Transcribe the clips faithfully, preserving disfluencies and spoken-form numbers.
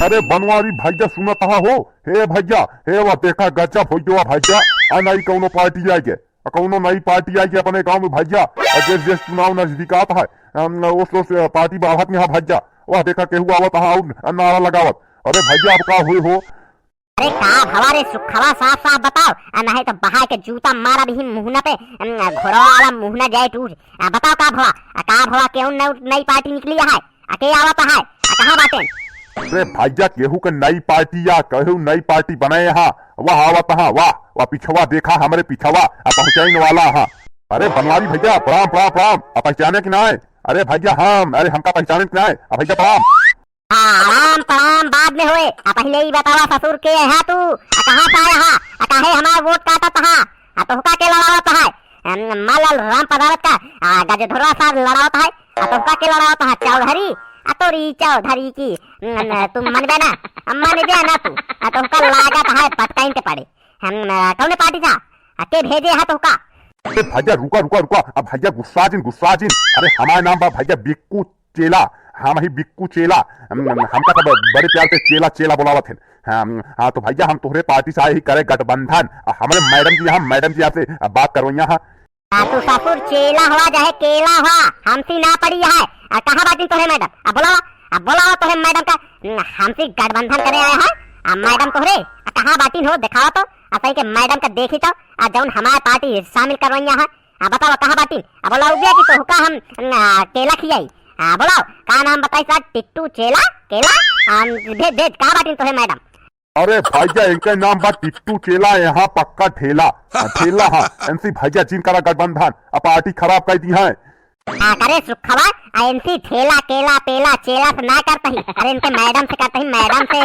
अरे बनवारी भइया सुनत हा हो, हे भइया, हे वा देखा गजब होइ गवा भइया, आ नई कउनो पार्टी आइ गे, आ कउनो नई पार्टी आइ गे अपने गाँव में भइया, आ जइस जइस चुनाव नजदीकात है, अम, ओस ओस पार्टी बढ़त यहाँ भइया, वा देखा केहू आवत हा अउर नारा लगावत, अरे भइया अब का होइ हो? अरे का भवा रे सुखवा, साफ साफ बताओ, आ नहीं तो बहा के जूता मारब ही मुहना पे, अम, घोड़ा वाला मुहना जाए टूट। आ बताओ का भवा, आ का भवा केउन नई, नई पार्टी निकली है? आ के आवत है? आ कहाँ बाटेन? अरे भइया केहू के नई पार्टी या केहू नई पार्टी बनाए हा, वाह आवत हा, वाह, वाह पिछवा देखा हमरे पिछवा, आ पहुँचाइन वाला हा। अरे बनवारी भइया प्रणाम, प्रणाम, प्रणाम, आ पहचाने कि नाय? अरे भइया हम, अरे हमका पहचाने कि नाय? आ भइया प्रणाम। प्रणाम, प्रणाम बाद में होए। आ पहिले ई बतावा ससुर के है तू? आ कहाँ से आया हा? आ काहे हमार वोट काटत हा? आ तोहका के लड़ावत है? अम, मालाल राम पदारथ का, आ गजधरवा साथ लड़ावत है? आ तोहका के लड़ावत हा? चौधरी? आ तोरी चौधरी की, अम, तू मनबे ना? आ मनबे ना तू। आ तोहका लागत है पटकाइन के पड़े। हम, आ, कौने पार्टी था? आ के भेजे हा तोहका? अरे भइया रुका, रुका, रुका। अब भइया गुस्सा जिन, गुस्सा जिन। अरे हमार नाम बा भइया बिक्कू चेला, हम ही बिक्कू चेला, हम, हम, हमका सब बड़े प्यार से चेला, चेला बोलावत हैं। हम, हाँ, तो भइया, हम तोहरे पार्टी से आए ही करे गठबंधन, आ हमरे मैडम जी, हम मैडम जी आपसे बात करवइया हा। आ, तू ससुर चेला हुआ चाहे केला हुआ, हमसे ना पड़ी है। आ, कहाँ बाटिन तोहरे मैडम? आ, बोलावा, आ, बोलावा तोहरे मैडम का, न, हमसे गठबंधन करे आया है। आ, मैडम तोहरे, आ, कहाँ बाटिन हो, दिखावा तो। आ, सही के मैडम का देखी तो, आ, जौन हमार पार्टी शामिल करवइया है, आ बतावा कहाँ बाटी? आ बोला उबिया कि तोहका हम, आ, केला खियाई। आ बोला का नाम बताई सा? टिट्टू चेला केला। आ, भेज भेज, कहाँ बाटी तोहे मैडम? अरे भइया इनके नाम बा टिट्टू चेला, यहाँ पक्का ठेला। आ, ठेला हाँ। एनसी भइया जिन करा गठबंधन, आ पार्टी खराब कर दी है। आ करे सुखवा, आ एनसी ठेला केला पेला चेला से ना करता ही, अरे इनके मैडम से करता ही, मैडम से।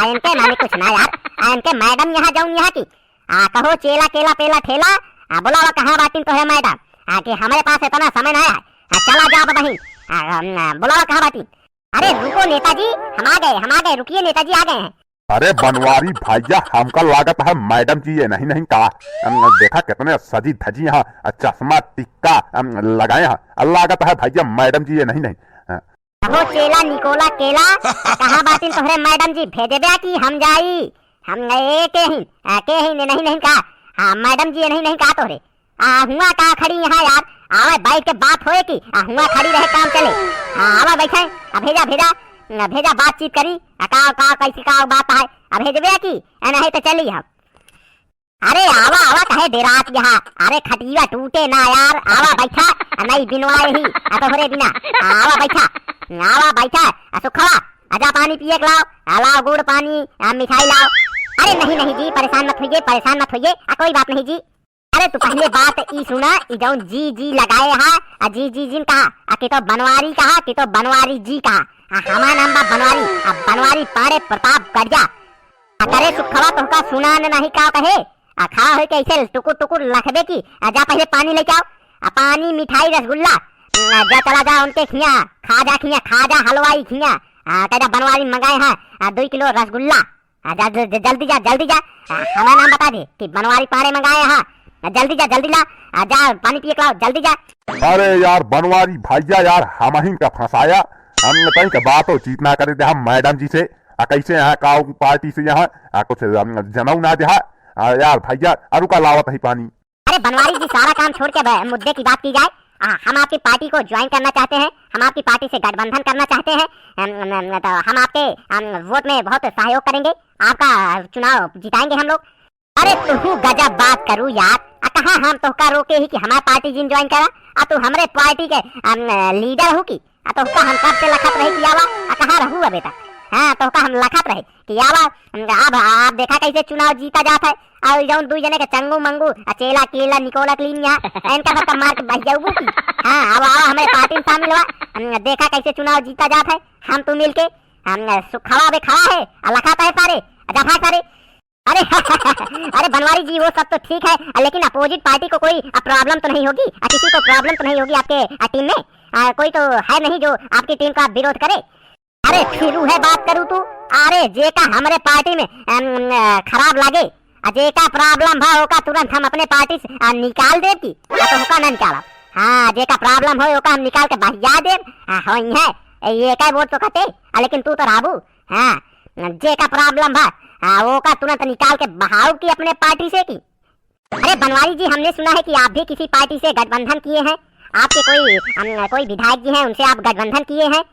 आ इनके नानी कुछ ना यार, आ इनके मैडम यहाँ जाऊँ यहाँ की। आ, कहो चेला, केला, पेला, ठेला, आ, बोलावा कहाँ बाटिन तोहरे मैडम? आ, कि हमरे पास इतना समय ना है। आ, चला जा अब वहीं। आ, हम, आ, बोलावा कहाँ बाटिन? अरे रुको नेताजी, हम आ गए, हम आ गए, रुकिए नेताजी आ गए हैं। अरे बनवारी भइया, हमका लागत है मैडम जी ये नहीं, नहीं का? हम, देखा कितने सजी धजी हैं, आ, चश्मा टिक्का, हम, लगाए हैं। आ, लागत है भइया मैडम जी ये नहीं, नहीं। हाँ। कहो चेला निकोला केला, आ कहाँ बाटिन तोहरे मैडम जी? भेजबे कि हम जाई? हम ए के ही, आ, के ही ने नहीं, नहीं का? हाँ, मैडम जी ये नहीं, नहीं का तोहरे? आ, हुआ का खड़ी यहाँ यार? आवे बैठ के बात होए की, आ, हुआ खड़ी रहे काम चले। हाँ, आवा बैठे, आ, भेजा, भेजा, आ, भेजा बातचीत करी, आ, का, का, कैसी का बात है? आ, भेजबे कि? आ, नहीं तो चली हम। अरे आवा, आवा, काहे डेरात यहाँ? अरे खटिया टूटे ना यार, आवा बैठा, आ नहीं बिनवाए ही, आ तोहरे बिना, आवा बैठा, आवा बैठा, आ सुखवा, आजा पानी पिए के लाओ, आ लाओ गुड़ पानी, आ मिठाई लाओ। अरे नहीं, नहीं जी, परेशान मत होइए, परेशान मत होइए, आ कोई बात नहीं जी। अरे तू पहले बात ई सुना, ई जौन जी जी लगाए हा, आ जी जी जिन कहा, आ कि तो बनवारी कहा, कि तो बनवारी जी कहा, आ हमार नाम बा बनवारी, आ बनवारी पाड़े प्रताप गढ़िया। आ करे सुखवा तोहका सुना न नहीं का कहे? आ खड़ा होइके ऐसे टुकुर टुकुर लखबे की, आ जा पहले पानी लेके आओ। आ पानी, मिठाई, रसगुल्ला, आ जा चला जा उनके खिया, खा जा खिया, खा जा हलवाई खिया। आ कह जा बनवारी मंगाए हैं, आ दुई किलो रसगुल्ला। आ जा ज-, ज-, जल्दी जा, जल्दी जा। आ, हमार नाम बता दे कि बनवारी पाड़े मंगाए हैं। आ जल्दी जा, जल्दी ला। आ जा पानी पिए के लाओ, जल्दी जा। अरे यार बनवारी भइया यार, हमहिन का फंसाया। हम कहीं का बात हो चीत ना करे दे हम मैडम जी से। आ कैसे यहाँ का पार्टी से यहाँ, आ कुछ, अम, जनऊ ना देहा। आ यार भइया, अरु का लावत ही पानी। अरे बनवारी जी, सारा काम छोड़ के ब-, मुद्दे की बात की जाए। आ, हम आपकी पार्टी को ज्वाइन करना चाहते हैं, हम आपकी पार्टी से गठबंधन करना चाहते हैं। अम, अम, अम, तो हम आपके, अम, वोट में बहुत सहयोग करेंगे, आपका चुनाव जिताएंगे हम लोग। अरे तुहू गजब बात करू यार, आ कहाँ हम तोहका रोके ही कि हमार पार्टी जिन ज्वाइन करा, आ तू हमरे पार्टी के, अम, लीडर हू की? आ तोहका हम कब से लखत रहे कि आवा, आ कहाँ रहू अबे तक? हाँ, तोहका हम लखत रहे कि आवा, अब आप देखा कैसे चुनाव जीता जात है। और जौन दुई जने के चंगू मंगू, आ चेला केला निकोला क्लीन यहाँ, इनका सबका मार के बह जाऊबू की? हाँ, आवा, आवा, हमरे पार्टी में शामिल हुआ, हम देखा कैसे चुनाव जीता जात है, हम तू मिल के, हम सुखवा बे खड़ा है, आ लखत है सारे, आ जा भाग सारे। अरे, अरे बनवारी जी, वो सब तो ठीक है, लेकिन अपोजिट पार्टी को कोई, अ, प्रॉब्लम तो नहीं होगी? अ, किसी को प्रॉब्लम तो नहीं होगी आपके, अ, टीम में? अ, कोई तो है नहीं जो आपकी टीम का विरोध करे? अरे, फिर है बात करू तू। अरे, जेका हमरे पार्टी में, अम, अ, खराब लागे, अ, जेका प्रॉब्लम भा, ओका तुरंत हम अपने पार्टी से, अ, निकाल देब की? अ, तो ओका ना निकालब। हाँ, जेका प्रॉब्लम हो, ओका हम निकाल के बहिया देब। हाँ, हो ही है। ए, ये का वोट तो कटे, अ, लेकिन तू तो रहबू। हाँ, जेका problem बा, हाँ, ओका तुरंत निकाल के बहाव की अपने पार्टी से की। अरे बनवारी जी, हमने सुना है कि आप भी किसी पार्टी से गठबंधन किए हैं, आपके कोई, हम, कोई विधायक जी हैं, उनसे आप गठबंधन किए हैं,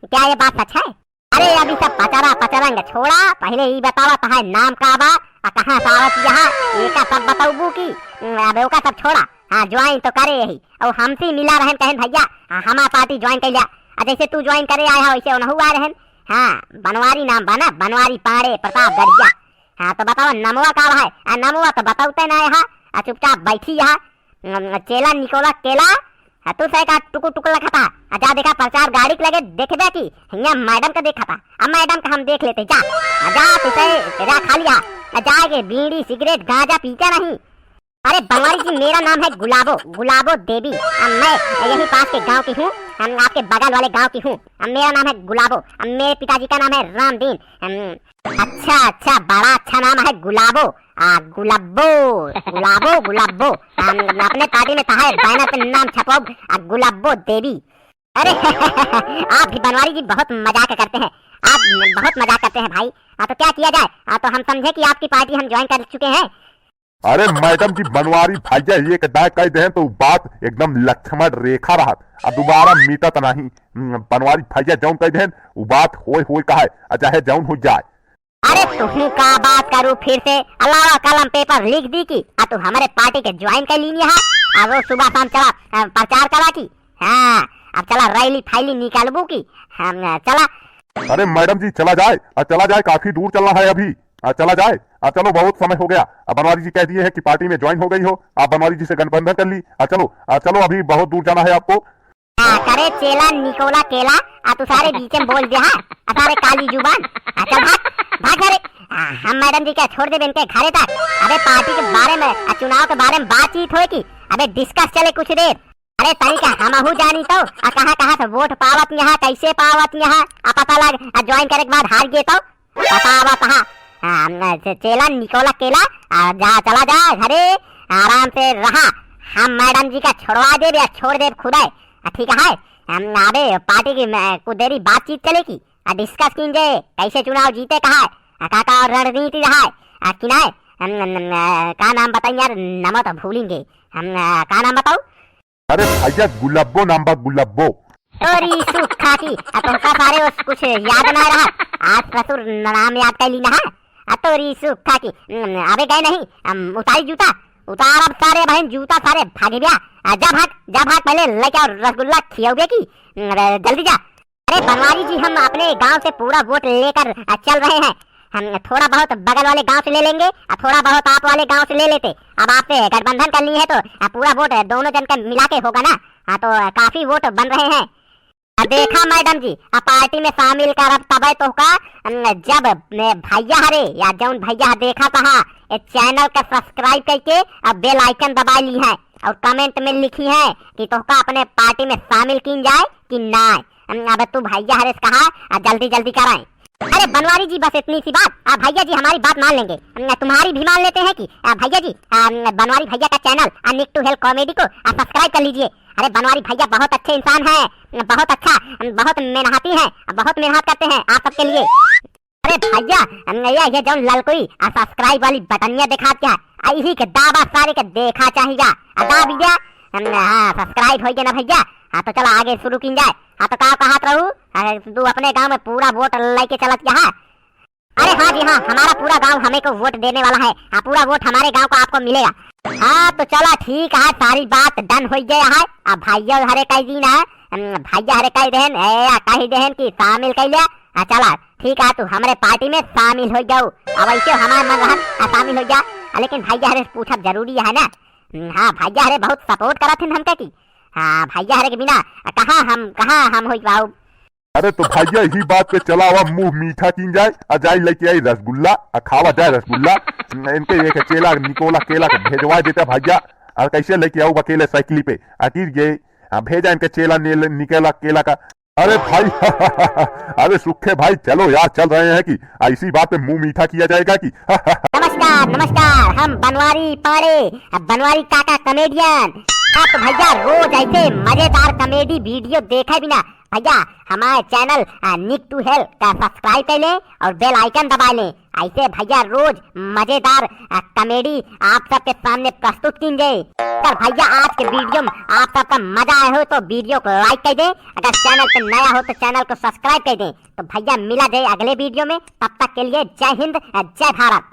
क्या ये बात सच है? अरे अभी सब पचरा पचरंग छोड़ा, पहले ई बतावा तहार नाम का बा, आ कहाँ से आवत यहाँ, एका सब बतौबू की, अब ओका सब छोड़ा। हाँ, join तो करे यही, और हमसे मिला रहन, कहन भैया, हाँ, हमार पार्टी join कर लिया। आ जैसे तू join करे आया हो, वैसे ओनहू आ रहन। हाँ, बनवारी नाम बा ना, बनवारी पांड़े प्रतापगढ़िया। हाँ, तो बतावा नमवा का है? आ नमवा तो बतौते ना यहाँ, आ चुपचाप बैठी यहाँ। अम, चेला निकोला केला, आ तू से का टुकुर टुकुर लखता। आ जा देखा प्रचार गाड़ी के लगे देखबे की हियाँ मैडम का देखता। अब मैडम का हम देख लेते, जा। आ जा तू से तेरा खा लिया। आ जाके बीड़ी सिगरेट गांजा पीते नहीं। अरे बनवारी जी, मेरा नाम है गुलाबो, गुलाबो देवी। अब मैं यही पास के गांव की हूँ, हम आपके बगल वाले गांव की हूँ। अब मेरा नाम है गुलाबो, अब मेरे पिताजी का नाम है रामदीन। हम, अच्छा, अच्छा, बड़ा अच्छा नाम है गुलाबो। आ, गुलाबो, गुलाबो, गुलाबो। हम अपने पार्टी में कहा है, बैनर पे नाम छपवाओ, आ, गुलाबो देवी। अरे आप भी बनवारी जी बहुत मजाक करते हैं, आप बहुत मजाक करते हैं भाई। हाँ, तो क्या किया जाए? हाँ, तो हम समझे कि आपकी पार्टी हम join कर चुके हैं। अरे मैडम जी, बनवारी भैया एक दाय कह देहन तो उ बात एकदम लक्ष्मण रेखा रहत, आ दोबारा मिटत नहीं। हम्म, बनवारी भैया जौन कह देहन उ बात होय होय कहे, आ चाहे जौन हो जाए। अरे तुहू का बात करू फिर से, अलावा कलम पेपर लिख दी की, आ तू हमारे पार्टी के join कर लीनी है, आ वो सुबह शाम चला, अ, प्रचार करा की। हाँ, अब चला रैली फैली निकालबू की, हम, अ, चला। अरे मैडम जी, चला जाए, आ चला जाए, काफी दूर चलना है अभी। आ चला जाए, आ चलो, बहुत समय हो गया। अब बनवारी जी कह दिए हैं कि पार्टी में join हो गई हो, आप बनवारी जी से गठबंधन कर ली। आ चलो, आ चलो, अभी बहुत दूर जाना है आपको। आ, करे चेला निकोला केला, आ तू सारे बीचे में बोल दे, हाँ? आ सारे काली जुबान, आ चल भाग, भाग सारे। आ, हम मैडम जी के छोड़ देबे इनके घरे तक। अबे पार्टी के बारे में, आ चुनाव के बारे में बातचीत होए की, अबे discuss चले कुछ देर। अरे तनिका हमहू जानी तो, आ कहाँ कहाँ से वोट पावत यहाँ, कैसे पावत यहाँ, आ पता लग, आ join करे के बाद हार गए तो पता आवत हा। हाँ, हम, आ, चे-, चेला निकोला केला, आ जा, चला जा घरे, आराम से रहा। हम मैडम जी का छोड़वा देब या छोड़ देब खुदे, आ ठीक है। हम आबे पार्टी की, मैं, कुछ देरी बातचीत चले की, आ discuss कीन जाए कैसे चुनाव जीते का है, आ का का रणनीति रहा है, आ कि नहीं। हम, हम, हम, आ, का नाम बताई यार, नाम तो भूलेंगे। हम, आ, का नाम बताऊ? अरे भैया, गुलब्बो नाम बा, गुलब्बो। तोरी सुखा की, आ तुमका सारे उस कुछ याद ना रहा। आज ससुर नाम याद कर ली ना है। आ तोरी सुखा की, हम्म, अबे गए नहीं, हम उतारी जूता, उतार अब सारे बहन जूता सारे भाग गया। आ जा भाग, जा भाग, पहले लेके आओ रसगुल्ला खियाओगे की, हम्म, अरे जल्दी जा। अरे बनवारी जी, हम अपने गांव से पूरा वोट लेकर, आ, चल रहे हैं। हम थोड़ा बहुत बगल वाले गांव से ले लेंगे और थोड़ा बहुत आप वाले गांव से ले लेते। अब आपसे गठबंधन कर लिए हैं तो, आ, पूरा वोट दोनों जन का मिला के होगा ना। हाँ, तो, आ, काफी वोट बन रहे हैं। अब देखा मैडम जी, अब पार्टी में शामिल करब तबे तोहका, अम, जब मैं भैया हरे या जौन भैया देखा तहा, ए channel का subscribe करके अब bell icon दबा ली है और comment में लिखी है कि तोहका अपने पार्टी में शामिल कीन जाए कि ना। अम, अब तू भैया हरे से कहा, आ, जल्दी जल्दी कराएं। अरे बनवारी जी, बस इतनी सी बात, आ, भैया जी हमारी बात मान लेंगे। अम, तुम्हारी भी मान लेते हैं कि, आ, भैया जी, आ, अम, बनवारी भैया का channel, आ, Nick to Hell comedy को, आ, subscribe कर लीजिए। अरे बनवारी भैया बहुत अच्छे इंसान हैं, बहुत अच्छा, अम, बहुत मेहनती हैं, बहुत मेहनत करते हैं आप सबके लिए। अरे भैया, अम, ये, ये जौन ललकोई, आ, subscribe वाली बटनिया दिखात क्या है? आ, यही के दाबा सारे के देखा चाहिए। आ, दाब दिया, अम, हाँ, subscribe हो गया ना भैया। हाँ, तो चला आगे शुरू कीन जाए। हाँ, तो का कहत रहू? अरे, तू अपने गांव में पूरा वोट लेके चलत क्या है? अरे हाँ जी हाँ, हमारा पूरा गांव हमें को वोट देने वाला है। हाँ, पूरा वोट हमारे गांव को आपको मिलेगा। हाँ, तो चला ठीक है, सारी बात done हो गया है। अब भैया हरे कह दी ना, अम, भैया हरे कह देहन, ए, आ, कह देहन कि शामिल कर लिया। हाँ, चला ठीक है, तू हमारे पार्टी में शामिल हो जाओ। अब ऐसे हमारा मन रहा, आ, शामिल हो जा। आ, लेकिन भैया हरे पूछब जरूरी है ना। हम्म, हाँ, भैया हरे बहुत support करत हैं हमके की। हाँ, भैया हरे के बिना, आ, कहाँ हम, कहाँ हम हो पाऊ? अरे तो भैया, यही बात पे चला हुआ मुंह मीठा कीन जाए, आ जाई लेके आई रसगुल्ला, आ खावा जाए रसगुल्ला। इनके एक चेला निकोला केला के भेजवा देता भैया, और कैसे लेके आऊ अकेले साइकिल पे, आ गिर गए, आ भेजा इनके चेला ने-, निकोला केला का। अरे भाई, अरे सुखे भाई, चलो यार, चल रहे हैं कि ऐसी बात पे मुंह मीठा किया जाएगा कि। नमस्कार, नमस्कार, हम बनवारी पाड़े, बनवारी काका comedian। आप भैया रोज ऐसे मजेदार comedy video देखे बिना भैया, हमारे channel, आ, Nick to Hell का subscribe कर लें और bell icon दबा लें। ऐसे भैया रोज मजेदार, आ, comedy आप सबके सामने प्रस्तुत कीन जाए। अगर भैया आज के video में आप सबका मजा आया हो तो video को like कर दें, अगर channel पे नया हो तो channel को subscribe कर दें। तो भैया मिला जाए अगले video में, तब तक के लिए जय हिंद, आ, जय भारत।